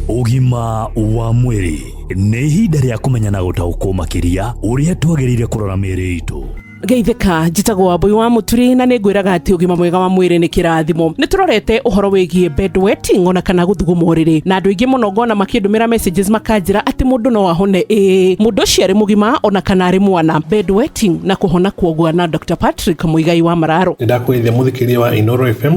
Ũgima wa mwĩrĩ nĩ ihinda rĩa kũmenya na gũtaũkwo makĩria ũrĩa twagĩrĩire kũrora mĩĩrĩ itũ. Geithĩka, njĩtagwo Wambũi wa Mũturi na nĩ ngwĩraga atĩ ũgima mwega wa mwĩrĩ nĩ kĩrathimo. Nĩ tũrorete ũhoro wĩgiĩ bedwetting ona kana gũthuguma ũrĩrĩ, na andũ aingĩ mũno ngona makĩndũmĩra messages makanjĩra atĩ mũndũ no ahone ĩĩ mũndũ ũcio arĩ mũgima ona kana arĩ mwana. Bedwetting na kũhona kuogua na Dr. Patrick Muigai wa Mararo. Nĩ ndakũgeithia mũthikĩrĩria wa Inooro FM.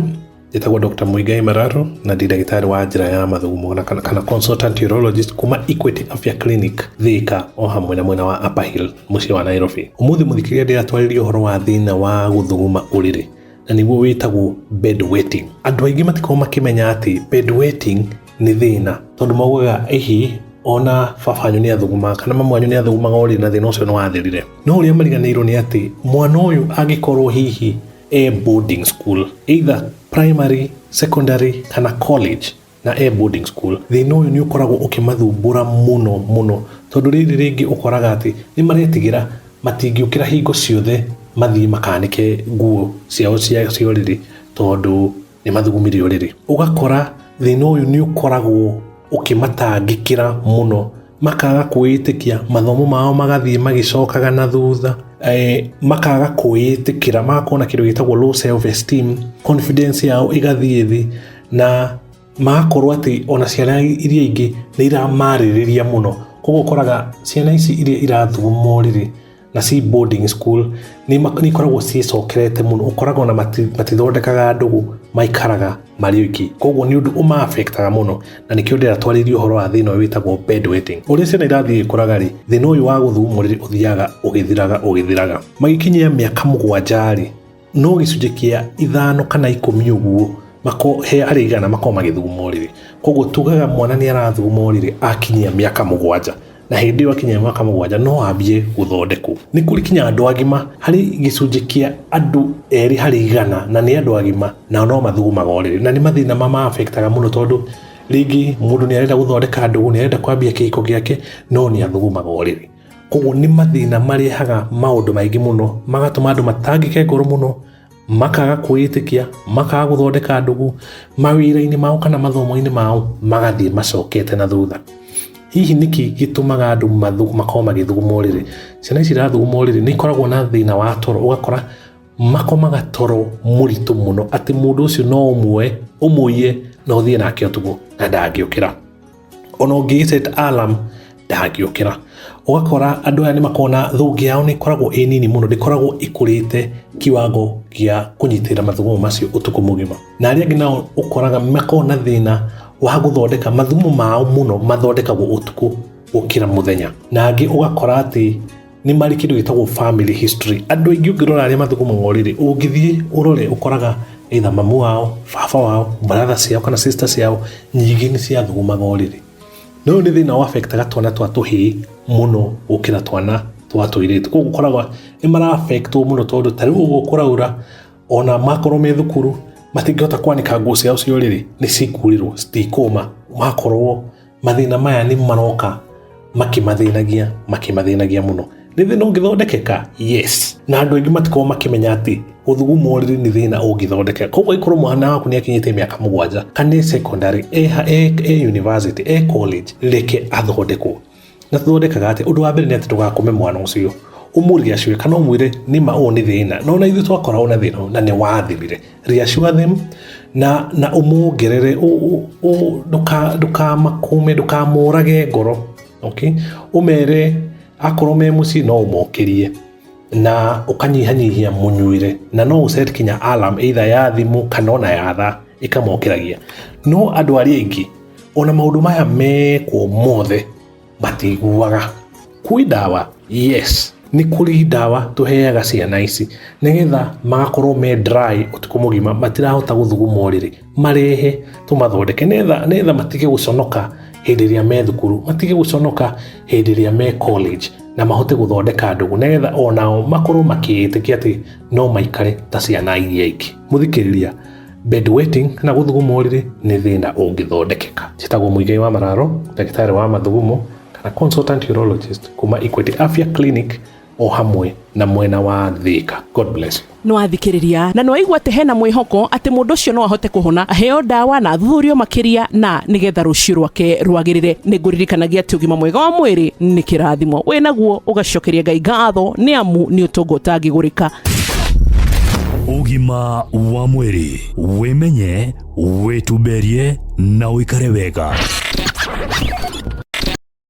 Njĩtagwo Dr. Muigai Mararo na ndĩ ndagĩtarĩ wa njĩra ya mathugumo na kana consultant urologist kuma Equity Afya Clinic Thika o hamwe na mwena wa Upper Hill mũciĩ wa Nairobi. Ũmũthĩ mũthikĩrĩria ndĩratwarĩria ũhoro wa thĩna wa gũthuguma ũrĩrĩ na nĩguo wĩtagwo bedwetting. Andũ aingĩ matikoragwo makĩmenya atĩ bedwetting nĩ thĩna tondũ maugaga ihi ona baba wanyu nĩ athugumaga kana mamu wanyu nĩ athugumaga ũrĩrĩ na thĩna ũcio nĩ wathirire. No ũrĩa mariganĩirwo nĩ atĩ mwana ũyũ angĩkorwo hihi e boarding school, either primary, secondary kana college, na e boarding school, thĩna ũyũ nĩ ũkoragwo ũkĩmathumbũra mũno mũno, tondũ rĩrĩ rĩngĩ ũkoraga atĩ nĩ maretigĩra matingĩũkĩra hingo ciothe mathiĩ makanĩke nguo ciao cia ũrĩrĩ tondũ nĩ mathugumire ũrĩrĩ. Ũgakora thĩna ũyũ nĩ ũkoragwo ũkĩmatangĩkĩra mũno, makaga kwĩĩtĩkia, mathomo mao magathiĩ magĩcokaga na thutha, makaga kwĩĩtĩkĩra, magakorwo na kĩndũ gĩtagwo low self esteem, confidence yao ĩgathiĩ thĩ, na magakorwo atĩ ona ciana iria ingĩ nĩ iramarĩrĩria mũno. Koguo ũkoraga ciana ici iria irathuguma ũrĩrĩ na ci boarding school nĩ ikoragwo ciĩcokerete mũno, ũkoraga ona matithondekaga ndũgũ, maikaraga marĩ oiki. Koguo nĩ ũndũ ũma-affectaga mũno, na nĩkĩo ndĩratwarĩria ũhoro wa thĩna ũyũ wĩtagwo bedwetting. Ũrĩa ciana irathiĩ igĩkũraga rĩ, thĩna ũyũ wa gũthuguma ũrĩrĩ ũthiaga ũgĩthiraga ũgĩthiraga. Magĩkinyia mĩaka 7 rĩ, no gĩcunjĩ kĩa 5 kana 10 ũguo he harĩ igana makorwo magĩthuguma ũrĩrĩ. Koguo tugaga mwana nĩ arathuguma ũrĩrĩ akinyia mĩaka 7, na hĩndĩ ĩyo akinyia mĩaka 7 no ambie gũthondekwo. Nĩ kũrĩ kinya andũ agima, harĩ gĩcunjĩ kĩa andũ 2 harĩ igana na nĩ andũ agima nao no mathugumaga ũrĩrĩ, na nĩ mathĩna mama-affectaga mũno tondũ rĩngĩ mũndũ nĩ arenda gũthondeka ndũgũ, nĩ arenda kwambia kĩhiko gĩake, no nĩ athugumaga ũrĩrĩ. Koguo nĩ mathĩna marehaga maũndũ maingĩ mũno, magatũma andũ matangĩke ngoro mũno, makaga kwĩĩtĩkia, makaga gũthondeka ndũgũ, mawĩra-inĩ mao kana mathomo-inĩ mao magathiĩ macokete na thutha. Hihi nĩkĩ gĩtũmaga andũ makorwo magĩthuguma ũrĩrĩ? Ciana ici irathuguma ũrĩrĩ nĩ ikoragwo na thĩna wa toro, ũgakora makomaga toro mũritũ mũno atĩ mũndũ ũcio no ũmuoe ũmũiye na ũthiĩ nake ũtukũ na ndangĩũkĩra. Ona ũngĩ set alarm ndangĩũkĩra. Ũgakora andũ aya nĩ makoragwo na thũngĩ yao nĩ ĩkoragwo ĩ nini mũno, ndĩkoragwo ĩkũrĩte kiwango gĩa kũnyitĩrĩra mathugumo macio ũtukũ mũgima. Na arĩa angĩ nao ũkoraga makoragwo na thĩna wa gũthondeka mathugumo mao mũno, mathondekagwo ũtukũ gũkĩra mũthenya. Na angĩ ũgakora atĩ nĩ marĩ kĩndũ gĩtagwo family history. Andũ aingĩ ũngĩrora arĩa mathugumaga ũrĩrĩ, ũngĩthiĩ ũrore ũkoraga either mamu wao, baba wao, brother ciao kana sister ciao nyingĩ nĩ ciathugumaga ũrĩrĩ. Na ũyũ nĩ thĩna wa affectaga twana twa tũhĩĩ mũno gũkĩra twana twa tũirĩtu. Koguo ũkoraga nĩ mara affectwo mũno tondũ ta rĩu ũguo kũraura ona makorwo me thukuru matingĩhota kwanĩka nguo ciao cia ũrĩrĩ, nĩ cikurĩrwo, citikũma. Makorwo mathĩna maya nĩ maroka makĩmathĩnagia, makĩmathĩnagia mũno. Nĩ thĩna ũngĩthondekeka? Yes. Na andũ aingĩ matikoragwo makĩmenya atĩ gũthuguma ũrĩrĩ nĩ thĩna ũngĩthondekeka. Koguo angĩkorwo mwana waku nĩ akinyĩtie mĩaka 7 kana e secondary, e university, e college, reke athondekwo. Na tũthondekaga atĩa? Ũndũ wa mbere nĩ atĩ ndũgakome mwana ũcio, ũmũreassure kana ũmwĩre nĩ ma ũyũ nĩ thĩna, no na ithuĩ twakoragwo na thĩna ũyũ na nĩ wathirire. Reassure them na ũmuongerere, ndũkamakũme, ndũkamũrage ngoro. Okay? Ũmere akorwo me mũciĩ no ũmokĩrie na ũkanyihanyihia mũnyuĩre, na no ũset kinya alarm either ya thimũ kana ona ya thaa ĩkamokĩragia. No andũ arĩa aingĩ ona maũndũ maya mekwo mothe matiguaga. Kwĩ ndawa? Yes, nĩ kũrĩ ndawa tũheaga ciana ici nĩgetha magakorwo me dry ũtukũ mũgima, matirahota gũthuguma ũrĩrĩ, marehe tũmathondeke nĩgetha matige gũconoka hĩndĩ ĩrĩa me thukuru, matige gũconoka hĩndĩ ĩrĩa me college, na mahote gũthondeka ndũgũ nĩgetha onao makorwo makĩĩtĩkia atĩ no maikare ta ciana iria ingĩ. Mũthikĩrĩria, bedwetting kana gũthuguma ũrĩrĩ nĩ thĩna ũngĩthondekeka. Njĩtagwo Muigai wa Mararo, ndagĩtarĩ wa mathugumo kana consultant urologist kuma Equity Afya Clinic O hamwe na mwena wa Thika. God bless you. Nĩ wathikĩrĩria na nĩ waigua atĩ hena mwĩhoko atĩ mũndũ ũcio no ahote kũhona, aheo ndawa na athuthurio makĩria na nĩgetha rũciũ rwake rwagĩrĩre. Nĩ ngũririkanagia atĩ ũgima mwega wa mwĩrĩ nĩ kĩrathimo, wĩ naguo ũgacokeria Ngai ngatho nĩ amu nĩ ũtonga ũtangĩgũrĩka. Ũgima wa mwĩrĩ, wĩmenye, wĩtumberie na ũikare wega.